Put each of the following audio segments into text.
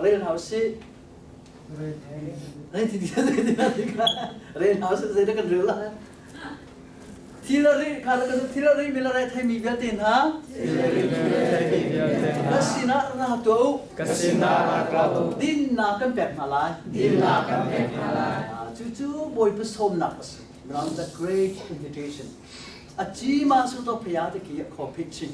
Rel hna usih. Rel hna usih zeidah kan rel lai? Thil a ri kha thil a ri mi le rethei mi vialte hna ka sinah ra tuah u. Ka sinah ra tuah u. Dinnak kan pek hna lai. Dinnak kan pek hna lai. Cucu Bawipa sawmnak a si. Around the great invitation. A ci ma su to phaya te ki kho phit chin.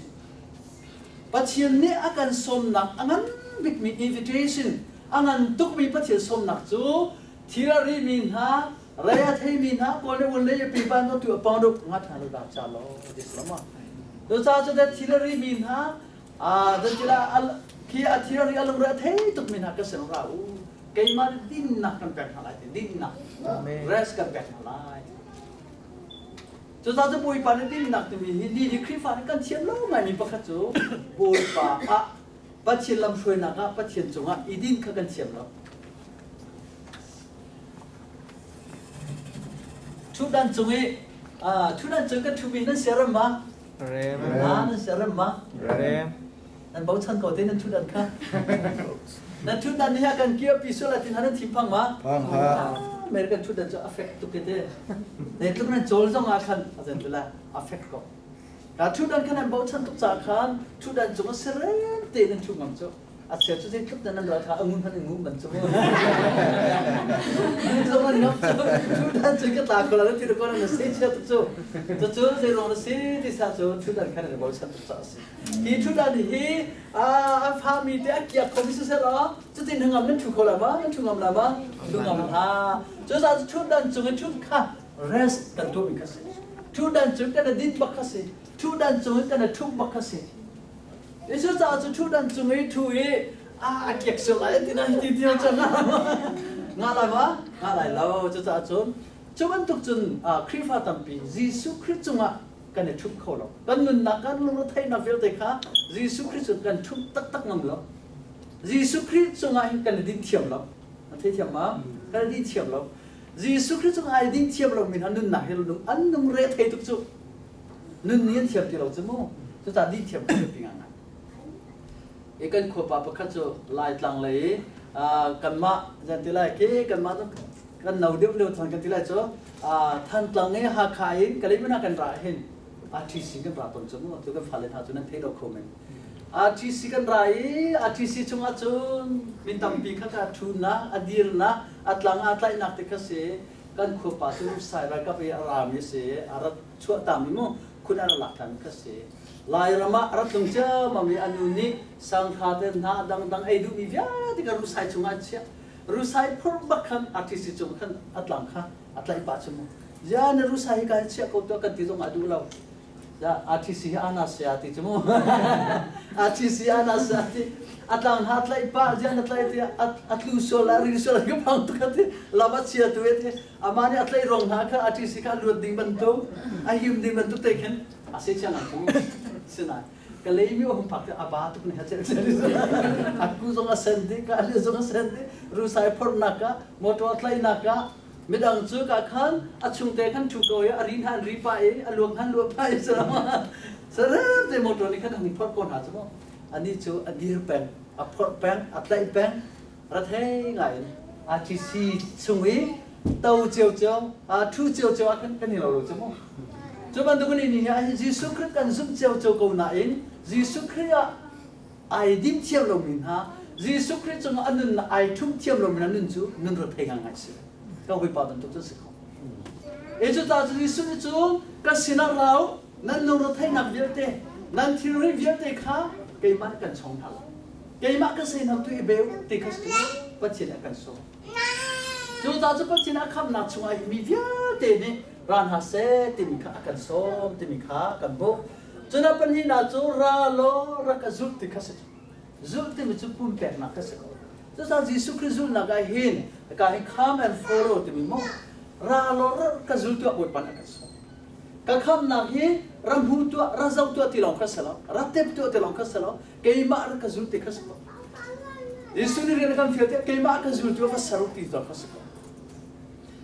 Pathian nih a kan sawmnak a ngan bikmi invitation, a ngan tukmi Pathian sawmnak cu thil a rimi hna, rei a theimi hna pawl nih un le pi pa no tu a pang duk nga tha lo da cha lo this lama. Do cha chu da thil a rimi hna a dan tila al khi a thil a ri a lung re a thei tuk mi hna ka sen ra u. Keimah dinnak kan pek hna lai ti dinnak rest kan pek hna lai. Cucaah cu Bawipa nih dinnak timi hi ni hi Khrihfa nih kan thiam lo ngaimi pakhat cu Bawipa ah Pathian lamhruainak ah Pathian cungah i din kha kan thiam lo. Ṭhutdan cung i ṭhutdan cung kan ṭhumi nan siarem ma? Rem. Nan siarem ma? Rem. Nan bochan ko te nan ṭhutdan kha. Nan ṭhutdan nih a kan kirpi sual ah tin nan thinphang ma? Phang ha. American ṭhutdan cu a fek tuk te. Ne tluk nan cawl zong ah khan a zan tula a fek ko. Ka ṭhutdan kha nan bochan tuk ca khan ṭhutdan cung a serem te nan ṭhu ngam cu. A chia cu zeitluk nan ral kha a ngun hmanh ngu man cu. Zong an ngam cu. Ṭhutdan cu ka tla ko la ti ko na se chia tuk cu. Cucu zei ruang na si ti sa cu ṭhutdan kha nan bochan tuk ca a si. Hi ṭhutdan hi a fami te a kiak khomi siseh law cutin hangam nan ṭhu kho la ma? Nan ṭhu ngam la ma? Ṭhu ngam hlah. Cucaah cu ṭhutdan cung i ṭhut kha rest kan tuahmi kha si. Ṭhutdan cung kan i din bak kha si. Ṭhutdan cung i kan i ṭhumh bak kha si. Cucaah cu ṭhutdan cung i ṭhu i a kiak sual lai ti na ti ti cang nga lai ma? Nga lai lo. Cucaah cun cu bantuk cun Khrihfa tampi Jesuh Khrih cungah kan i ṭhumh kho lo. Kan nunnak kan lungretheihnak vialte kha Jesuh Khrih cu kan ṭhumh taktak ngam lo. Jesuh Khrih cungah hin kan i dinh thiam lo. Na theithiam ma? Kan i dinh thiam lo. Jesuh Khrih cungah ai dinh thiam lomi hna nunnak hi nung an nung re thei tuk cu. Nun nih an thiam ti lo cu mu. Cucaah dinh thiam kan biapi ngai. I kan khuapa pakhat cu Laitlang lei kanmah zan ti lai khi kanmah kan no deuh lio chan kan ti lai cu Thantlang i Hakha in Kalaymyo kan ra hin RTC kan ra tawn cu mu tu kan fale hna cu nan thei lo kho men. RTC kan ra i RTC chungah cun min tampi kha ka thu na a dir na a tlang a tlaihnak te kha si kan khuapa cu sai ralkap i a rami si a rat chuah tami mu khun a rak lak tami kha si. Lairam ah a rat tlung ciammam i a nu nih sanghra te hna dangdang ei duhmi vialte kha rusai chungah an chiah. Rusai phurh bak khan RTC cung khan a tlang kha a tlaih pah cu mu. Zia na rusai hi ka chiah ko tuah kan ti zong ah duh lo. Ya RTC hi ana sia ti cu mu. RTC ana sia ti a tlang ha tlaih pah zia na tlaih ti a tlu sual la ri sual ka phang tu ka ti lama chia tu ti ama nih a tlaih rong hna kha RTC kha luat ding bantuk a him ding bantuk te khin a se chiang ang cu sinai ka leimi a hung phak te a ba tuk ne ha chel chel aku zong a sen di ka ali zong a sen di rusai phornak ka motor tlaihnak ka midang cu ka khan a chungte khan thu ko i a rin han ri pa i a luang han luang pa i sarem te motor nih khan hung phorh ko hna cu mu ani cu a dir peng a phorh peng a tlaih peng rathei ngai in RTC chung i to cio cio thu cio cio ah khan kan i lo lo cu mu. Cu bantuk in ni hi Jesuh Khrih kan zumh cio cio ko nain Jesuh Khrih ah ai dim thiam lomi hna Jesuh Khrih cungah a nun ai ṭhum thiam lomi hna nun cu nun rethei ngai si. Ka hawipa bantuk cu si kho. E cu ta cu Jesuh nih cun ka sinah rau nan lungretheihnak vialte nan thilri vialte kha keimah nih kan chong hna lai. Keimah ka seinam tu i beu ti kha Pathian a kan sawm. Cucaah cu Pathian a khamhnak chungah hi mi vialte nih ra hna seh timi kha a kan sawm timi kha kan hmuh. Cun a pahnihnak cu ra law rak ka zulh ti kha si. Zulh timi cu pumpeknak kha si ko. Cucaah Jesuh Khrih zulhnak ah hin ka hi come and follow timi mu ra law rak ka zul tuah Bawipa nih a kan sawm. Ka khamnak hi ra hmu tuah ra zoh tuah ti lawng kha si lo ra tep tuah ti lawng kha si lo keimah rak ka zul ti kha si ko. Jesuh nih rian a kan fial tiah keimah ka zultu a va ser ti zong kha si ko.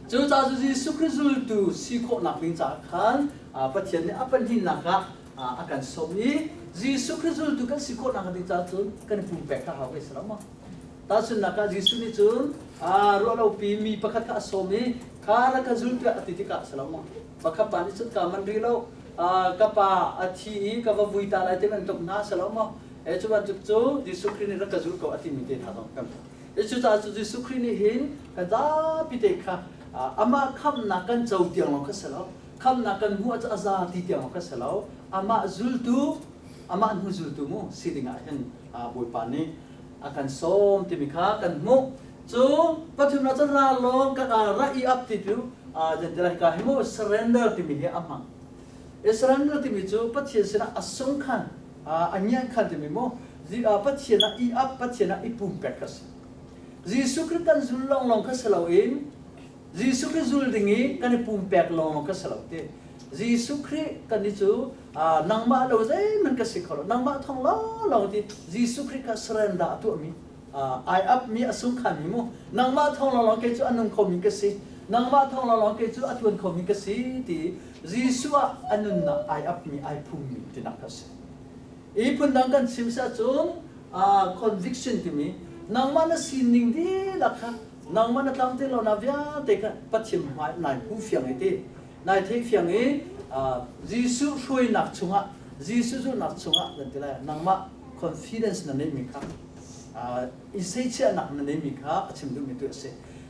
Cucaah cu Jesuh Khrih zultu si khawhnak ding caah khan Pathian nih a pahnihnak ah a kan sawm i Jesuh Khrih zultu kan si khawhnak ding caah cun kan i pumpek kha hau ve si lo maw? Tahchunhnak ah Jesuh nih cun ruahlopi mi pakhat kha a sawm i kha rak ka zul tiah a ti tikah a si lo maw? Pakhat pa nih cun kaa manh rih lo, ka pa a thi i ka va vui ta lai ti bantuk hna a si lo maw? Cu bantuk cu Jesuh Khrih nih rak ka zul ko a timi te hna zong kan hmuh. Cucaah cu Jesuh Khrih nih hin kan zapi te kha amah khamhnak kan co tiang lawng kha si lo, khamhnak kan hmuh ah a za ti tiang lawng kha si lo, amah zultu, amah hnu zultu mu si dingah hin Bawipa nih a kan sawm timi kha kan hmuh. Cu pathumnak cu ral lawng kan ra i ap ti cu zentilai ka hi mu surrender timi hi a hmang. I surrender timi cu Pathian sinah a sung khan a ngian khan timi mu Pathian ah i ap Pathian ah i pumpek kha si. Jesuh Khrih kan zul lawnglawng kha si loin Jesuh Khrih zul ding i kan i pumpek lawnglawng kha si lo ti. Jesuh Khrih kan i cu nangmah lo zeihmanh ka si kho lo nangmah thawng lawnglawng ti Jesuh Khrih kha surrender a tuahmi ai apmi a sungkhanmi mu nangmah thawng lawnglawng kei cu a nung khomi ka si nangmah thawng lawnglawng kei cu a tuan khomi ka si ti Jesuh ah a nunnak ai apmi ai phummi tinak kha si. I phundang kan chim si ahcun conviction timi nangmah na sining dihlak kha nangmah na tlang te lo na vialte kha Pathian hmai nai hmu fiang i ti nai thei fiang i Jesuh hruainak chungah Jesuh zulhnak chungah kan ti lai nangmah confidence na neihmi kha i seichiahnak na neihmi kha a chim duhmi tu a si.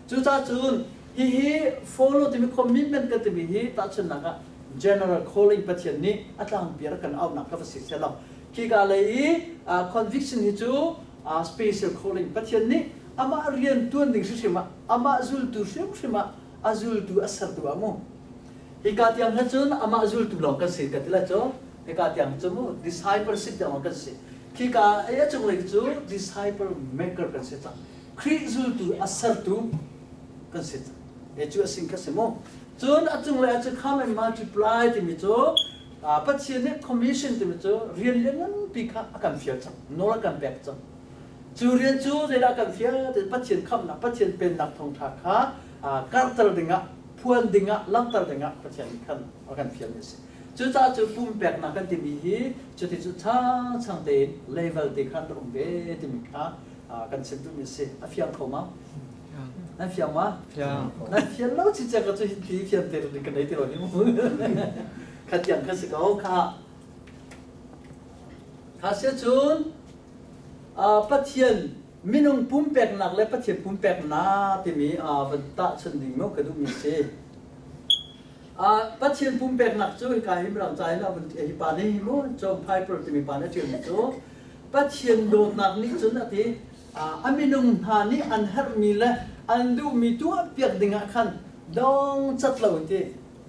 Cucaah cun hihi follow timi commitment kan timi hi tahchunhnak ah general calling Pathian nih a tlangpi rak kan auhnak kha va si seh law khika lei i conviction hi cu special calling Pathian nih amah rian tuan ding hrimhrim ah amah zultu hrimhrim ah a zultu a sertu ah mu hika tiang he cun amah zultu lawng kan si ka ti lai cu hika tiang cu mu discipleship tiang kan si khika ei a cunglei cu disciple maker kan si cang Khrih zultu a sertu kan si cang e cu a sing kha si mu cun a cunglei ah cun come and multiply timi cu Pathian nih commission timi cu rian lian nganpi kha a kan fial cang nawl a kan pek cang cu rian cu zeidah kan fial Pathian khamhnak Pathian pennak thawngṭha kha karhter dingah phuan dingah langhter dingah Pathian nih khan a kan fialmi a si. Cucaah cu pumpeknak kan timi hi cuti cu changchang tein level te khan rak um ve timi kha kan chim duhmi a si. A fiang kho ma? Nan fiang ma? Fiang. Nan fian lo cicek cu hin ti fian te kan nei ti lo ni mu. Kha tiang kha si ko kha. Kha sia cun Pathian minung pumpeknak le Pathian pumpeknak timi van tahchunh ding maw ka duhmi si. Pathian pumpeknak cu hika hi mirang ca in hi pa nih hi mu John Piper timi pa nih a ṭialmi cu Pathian dawtnak nih cun a ti a minung hna nih an herhmi le an duhmi tuahpiak dingah khan dong cat lo in ti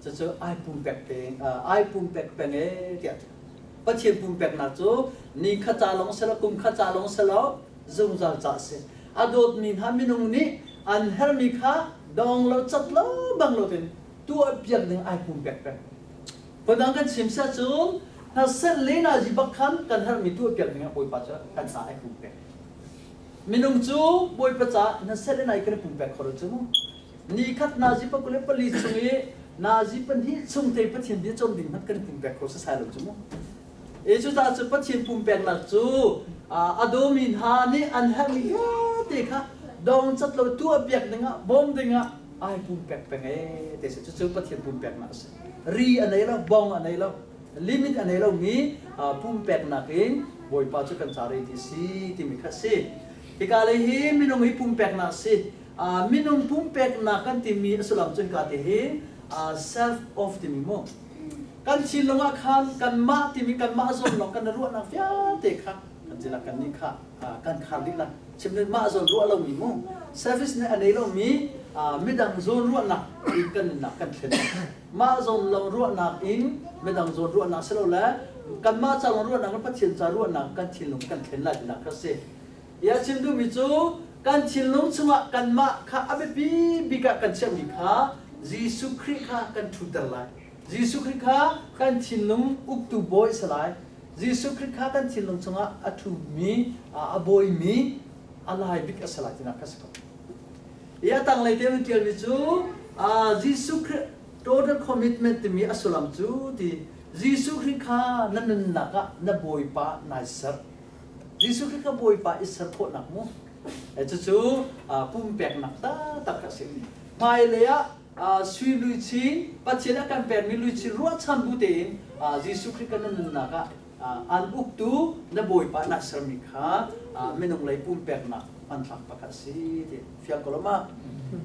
cucu ai pumpek peng ai pumpek peng e tiah Pathian pumpeknak cu ni khat ca lawng si lo, kum khat ca lawng si lo, zungzal ca a si. A dawtmi hna minung nih an herhmi kha dong lo cat lo bang lo tein tuahpiak ding ai pumpek peng. Phundang kan chim siah cun hnasel le nazi bak khan kan herhmi tuahpiak ding ah Bawipa cu kan ca ai pumpek. Minung cu Bawipa ca hnasel le nai kan i pumpek kho lo cu mu. Ni khat nazi 24 chung i nazi pahnih chung te Pathian bia cawn ding hmanh kan pumpek kho sasai lo cu mu. E cucaah cu Pathian pumpeknak cu a dawmi hna nih an herhmi vialte kha dong cat lo tuahpiak dingah bawm dingah ai pumpek peng e te si cucu Pathian pumpeknak a si. Ri a nei lo, bong a nei lo, limit a nei lomi pumpeknak in Bawipa cu kan ca re ti si timi kha si. Hika lei hi minung hi pumpeknak si. Minung pumpeknak kan timi a sullam cu hika te hi self of timi mu. Kan thinlung ah khan kanmah timi kanmah zawn lawng kan ruahnak vialte kha kan zila kan nih kha kan khar dih lai. Chim mah zawn ruah lomi mu. Service nih a nei lomi midang zawn ruahnak in kan nunnak kan thlen. Mah zawn lawng ruahnak in midang zawn ruahnak si lo le kanmah ca lawng ruahnak le Pathian ca ruahnak kan thinlung kan thlen lai tinak kha si. Ia chim duhmi cu kan thinlung chungah kanmah kha a biapi bik ah kan chiahmi kha Jesuh Khrih kha kan ṭhutter lai. Jesuh Khrih kha kan thinlung uktu bawi a si lai. Jesuh Khrih kha kan thinlung chungah a ṭhumi, a bawimi, a lai bik a si lai tinak kha si ko. I a tanglei te in ṭialmi cu Jesuh Khrih total commitment timi a sullam cu ti Jesuh Khrih kha na nunnak ah na Bawipa nai ser. Jesuh Khrih kha Bawipa i ser khawhnak mu. Cucu pumpeknak taktak a si. Hmailei ah sui luchin, Pathian a kan pekmi luchin ruahchan bu tein Jesuh Khrih kan nunnak ah an uktu na Bawipa na sermi kha minung lei pumpeknak hmanthlak pakhat si ti fiang ko lo ma?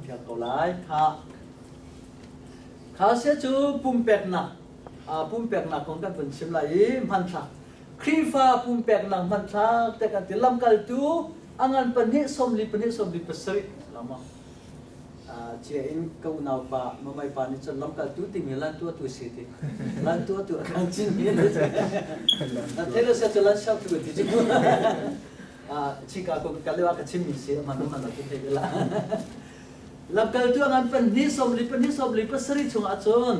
Fiang ko lai. Kha kha sia cu pumpeknak pumpeknak kong kan vun chim lai i hmanthlak Khrihfa pumpeknak hmanthlak te kan ti lamkaltu a ngan pahnih sawmli pahnih sawmli pasarih lama cia in ka unau pa mamai pa nih cun lamkaltu timi lan tuahtu si ti lan tuahtu a kan cin mi na thelo sia cu lan siau tu ti cu Chicago ka kal ka chim mi si man man tu thei la lamkaltu a ngan pahnih sawmli pahnih sawmli pasarih chungah cun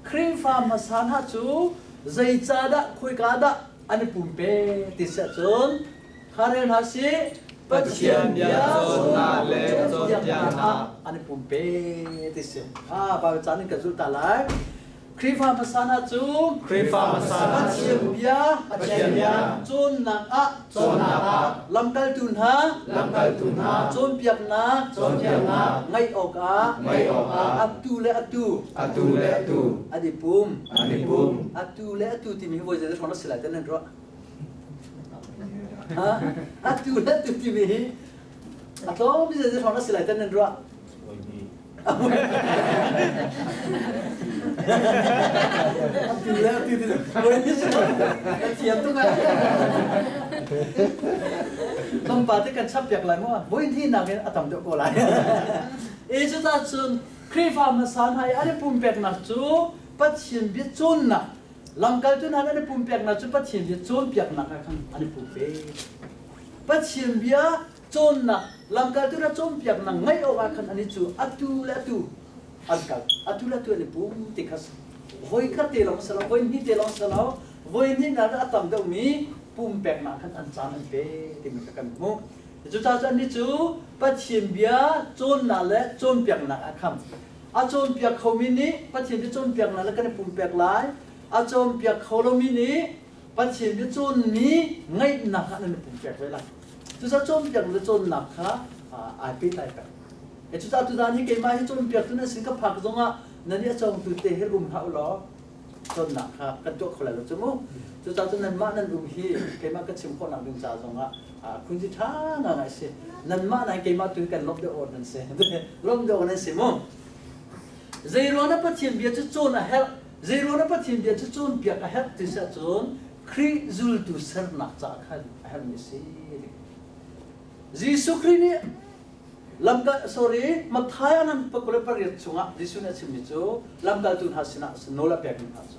Khrihfa hmasa hna cu zeicahdah khoika dah an i pumpe ti si ahcun kha rel hna sih Pathian bia cawnnak le cawnpiaknak an i pumpe ti si. Ah, Baibal caan in kan zulh ta lai. Khrihfa hmasa hna cu Khrihfa hmasa hna cu Pathian bia Pathian bia cawnnak ah cawnnak ah lamkaltu hna lamkaltu hna cawnpiaknak cawnpiaknak ngaih awkah ngaih awkah atu le atu atu le atu an i pum an i pum. Atu le atu timi hi voi zeidah hrawng na si lai ti nan ruah? Ha? Atu le atu timi hi a tlawm mi zeidah hrawng na si lai ti nan ruah? Atu le atu ti voi ni si na thiam tuk ah. Tlawmpal te kan chap piak lai maw? Voi hnih nakin a tam deuh ko lai. E cucaah cun Khrihfa hmasa hna i an i pumpeknak cu Pathian bia cawnnak lamkaltu hna an i pumpeknak cu Pathian bia cawnpiaknak ah khan an i pumpe. Pathian bia cawnnak lamkaltu hna cawnpiaknak ngaih awkah khan an i cu atu le atu an kal. Atu le atu an i pum ti kha voi khat te lawng si lo, voi hnih te lawng si lo, voi hnih nak a tam deuhmi pumpeknak khan an caan an pe timi kha kan hmuh. Cucaah cun annih cu Pathian bia cawnnak le cawnpiaknak ah khan a cawnpiak khomi nih Pathian bia cawnpiaknak le kan i pumpek lai. A cawnpiak kho lomi nih Pathian bia cawnmi ngaihnak ah nan i pumpek ve lai. Cucaah cawnpiak le cawnnak kha ai pehtlai peng. Cucaah tuzaan hi keimah hi cawnpiaktu nan sin ka phak zongah nan i a cawngtu te hi rum hlah u law cawnnak kha kan tuah kho lai lo cu mu. Cucaah cun nanmah nan um hi keimah ka chim khawhnak ding ca zongah khunzi ṭha ngai si. Nanmah nai keimah tu hi kan lawmh deuh awk nan si. Lawmh deuh nan si mu. Zeiruang na Pathian bia cu cawn a herh, zeiruang na Pathian bia cu cawnpiak a herh ti si ahcun Khrih zultu sernak caah khan a herhmi si. Jesuh Khrih nih Lamkal sorry Matthai an 28 chungah Jesuh nih a chimmi cu lamkaltu hna sinah nawl a pekmi hna cu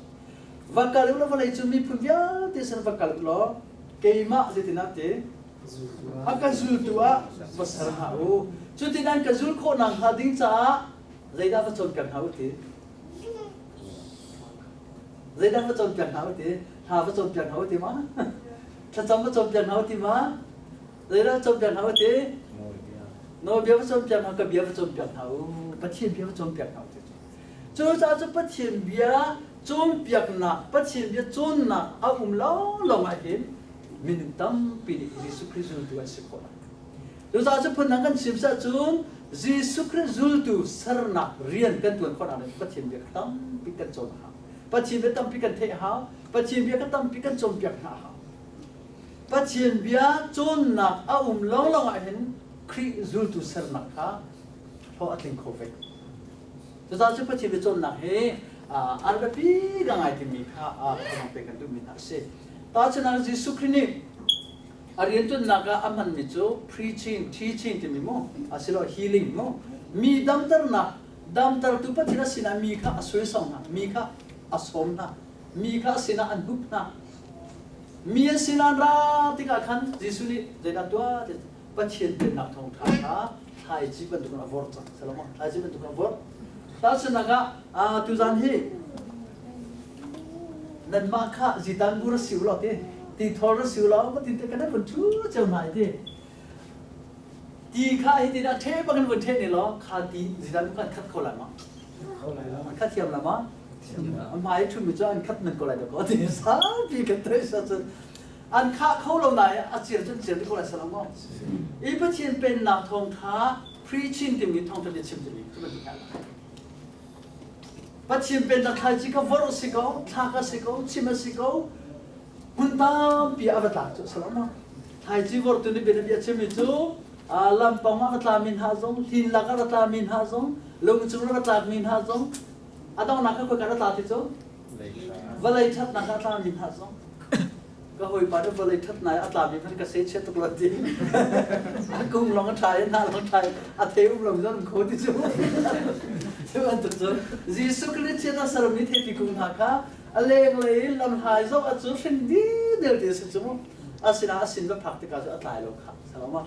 va kal u law vawlei cu miphun vialte sin va kal u law keimah zeitinah ti a ka zultu ah va ser hna u cutin an ka zul khawh nakhnga ding caah zeidah va cawnpiak hna u ti zeidah va cawnpiak hna u ti hla va cawnpiak hna u ti ma thlacam va cawnpiak hna u ti ma Zeidah cawnpiak hna u ti? Nawlbia va cawnpiak hna, ka bia va cawnpiak hna u. Pathian bia va cawnpiak hna u ti. Cucaah cu Pathian bia cawnpiaknak, Pathian bia cawnnak a um lawnglawng ah hin minung tampi nih Jesuh Khrih zultu an si khawh lai. Cucaah cu phun dang kan chim cun Jesuh Khrih zultu sernak rian kan tuan khawhnak ding Pathian bia tampi kan cawn a hau. Pathian bia tampi kan theih a hau. Pathian bia ka tampi kan cawnpiak hna a hau. Pathian bia cawnnak a um lawnglawng ah hin Khrih zultu sernak kha hlawh a tling kho ve. Cucaah cu Pathian bia cawnnak hi an biapi ka ngai timi kha thawng pek kan duhmi hna a si. Tahchunhnak Jesuh Khrih nih a rianṭuannak ah a hmanmi cu preaching, teaching timi mu, asiloah healing mu, mi damternak, damtertu Pathian a sinah mi kha a suaisam hna, mi kha a sawm hna, mi kha a sinah an hup hna. Mi an sinah an ra tikah khan Jesuh nih zeidah tuah ti Pathian pennak thawngṭha kha thlaici bantukin a vorh cang. Salomon thlaici bantukin a vorh. Tahchunhnak ah tuzan hi nanmah kha zitan bu ra si u law ti ti thol ra si u law tin te kan vun ṭhu cio hna i ti ti kha hi tin a ṭhe bak in vun ṭhe ne law kha ti zitan bu khan khat kho lai ma khat thiam la ma hmai ṭhumi cu an khat nan ko lai dakaw ti saupi kan theih sa cun. An khah kho lo nain a cir cun cir ko lai salam maw? I Pathian pennak thawngtha preaching timi thawngtha bia chim timi cu bantuk hna. Pathian pennak thlaici ka vorh si ko, thlak a si ko, chim a si ko, hmun tampi a va tlak cu salam maw? Thlaici vortu nih bia bia chimmi cu lampang ah va tlami hna zong, hlin lak ah va tlami hna zong, lung cung va tlakmi hna zong, a donghnak kha khoika ra tla ti cu? Vawlei ṭhatnak ah a tlami hna zong ka hawipa nih vawlei ṭhatnak a tlami hmanh ka sehchiat tuk lo ti. A kung lawng a ṭha i hnah lawng ṭha i a thei um lo zong kho ti cu. Cu bantuk cun Jesuh Khrih chiat a sermi theipi kung hna kha a lenglei in lamhlai zoh ah cun hring didel ti a si cu mu. Asinain a sin va phak tikah cu a tlai lo kha. Salama.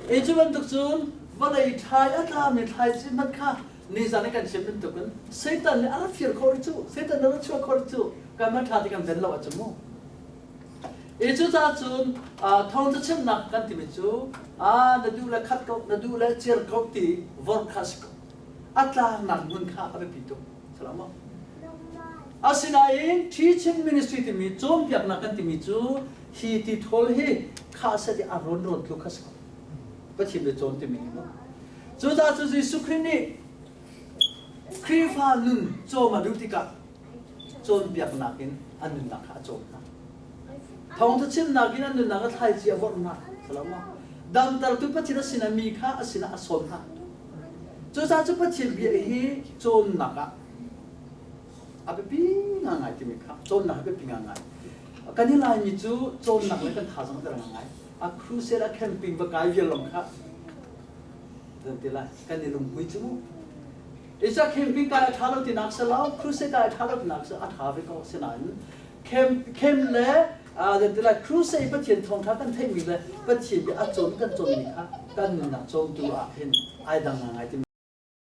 E cu bantuk cun vawlei ṭhai a tlami thlaici hmanh kha nizan i kan chim bantukin Satan nih a rak fir khawh cu Satan a rak chuah khawh cu kan ṭha ti kan ven lo ahcun mu. I cucaah cun thawngṭha chimnak kan timi cu na duh le khat ko na duh le cer ko ti vor kha si ko. A tlaknak hmun kha a biapi tuk. Salam. Asinain teaching ministry timi cawnpiaknak kan timi cu hi ti thawl hi kha set i a rawn rawn tluk kha si ko. Pathian bia cawn timi hi mu. Cucaah cu Jesuh Khrih nih Khrihfa nun cawm a duh tikah cawnpiaknak in an nunnak kha a cawm hna. Thawngtha chimnak in an nunnak a thlaici a vorh hna. Salama. Damtertu Pathian a sinah mi kha a sinah a sawm hna. Cucaah cu Pathian bia hi cawnnak ah a biapi ngangai timi kha cawnnak a biapi ngangai. Kan i Laimi cu cawnnak le kan thazaang a der ngangai. A crusade a camping va kai vial lawng kha zan ti lai kan i lunghmui cu mu isa camping kai a ṭha lo ti nak si lo crusade kai a ṭha lo ti nak si a ṭha ve ko sinain camp camp le zan ti lai crusade Pathian thawngṭha kan theihmi le Pathian bia a cawn kan cawnmi kha kan nunnak cawmtu ah hin ai dang ngai timi.